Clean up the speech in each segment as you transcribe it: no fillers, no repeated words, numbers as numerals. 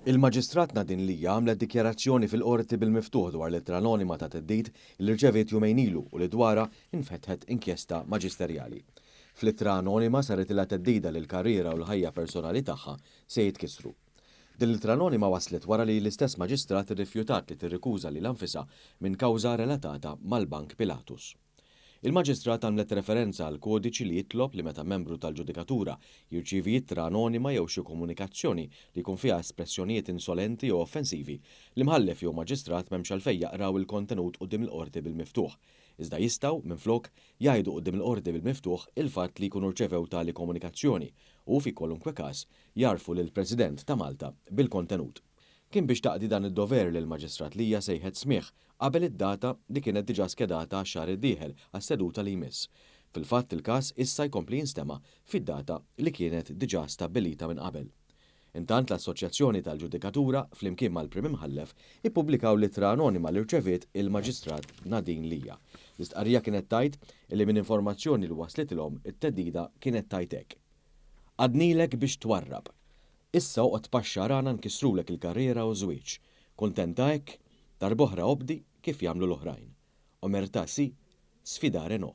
Il-Maġistrat Nadine Lia għamlet dikjarazzjoni fil-Qorti bil-miftuħ dwar l-ittra anonima ta' theddid li rċeviet jumejn ilu u li dwarha nfetħet inkjesta maġisterjali. Fl-ittra anonima saritilha theddida li l-karriera u l-ħajja personali tagħha se jitkissru. Din l-ittra anonima waslet wara li l-istess Maġistrat irrifjutat li tirrikuża lilha nfisha minn kawża relatata mal-Bank Pilatus. Il-Maġistrat għamlet referenza għal kodiċi li jitlob li meta membru tal-ġudikatura jirċievi ittra anonima jew xi komunikazzjoni li jkun fiha espressjonijiet insolenti jew offensivi, l-imħallef jew maġistrat m'hemmx għalfejn jaqraw il-kontenut quddiem il-qorti bil-miftuħ, iżda jistgħu, minflok, jgħidu quddiem il-qorti bil-miftuħ il-fatt li jkunu rċevew tali komunikazzjoni u, fi kwalunkwe każ, jgħarrfu lill-President ta' Malta bil-kontenut. Kien biex taqdi dan id-dover li l-Maġistrat Lia sejħet smigħ qabel id-data li kienet diġà skedata għax-xahar id-dieħel għas-seduta li jmiss. Fil-fatt il-każ issa jkompli jinstema' fid-data li kienet diġà stabbilita minn qabel. Intant l-Assoċjazzjoni tal-Ġudikatura flimkien mal-Prim Imħallef ippubblikaw l-ittra anonima li rċeviet il-Maġistrat Nadine Lia. L-istqarrija kienet tgħid li minn informazzjoni li waslitilhom it-theddida kienet tgħid hekk. Għadnilek biex twarrab. Issa oqgħod tpaxxa arana nkissrulek il-karriera u ż-żwieġ. Kuntenta hekk? Darb'oħra obdi kif jagħmlu l-oħrajn. Omertà sì, sfidare no.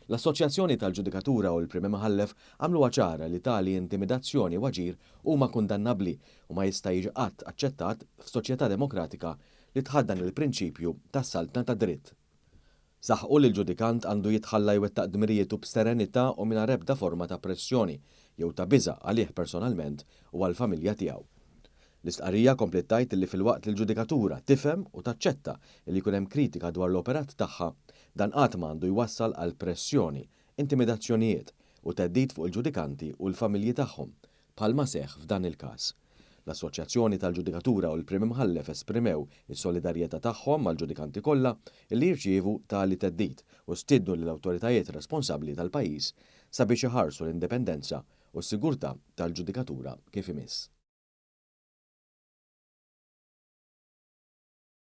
L-Assoċjazzjoni tal-Ġudikatura u l-Prim Imħallef għamluha ċara li tali intimidazzjoni u aġir huma kundannabbli u ma jista' jiġi qatt aċċettat f'soċjetà demokratika li tħaddan il-prinċipju tas-saltna tad-dritt. Saħqu li l-ġudikant għandu jitħalla jwettaq dmirijietu b'serenità u mingħajr ebda forma ta' pressjoni jew ta' biża' għalih personalment u għall-familja tiegħu. L-istqarrija kompliet tgħid li filwaqt li l-ġudikatura tifhem u taċċetta li jkun hemm kritika dwar l-operat tagħha, dan qatt ma għandu jwassal għal pressjoni, intimidazzjonijiet u theddid fuq il-ġudikanti u l-familji tagħhom, bħalma seħħ f'dan il-każ. L-Assoċjazzjoni tal-Ġudikatura u l-Prim Imħallef esprimew is-solidarjetà tagħhom mal-ġudikanti kollha li jirċievu tali theddid u stiednu lill-awtoritajiet responsabbli tal-pajjiż sabiex iħarsu l-indipendenza u s-sigurtà tal-ġudikatura kif imiss.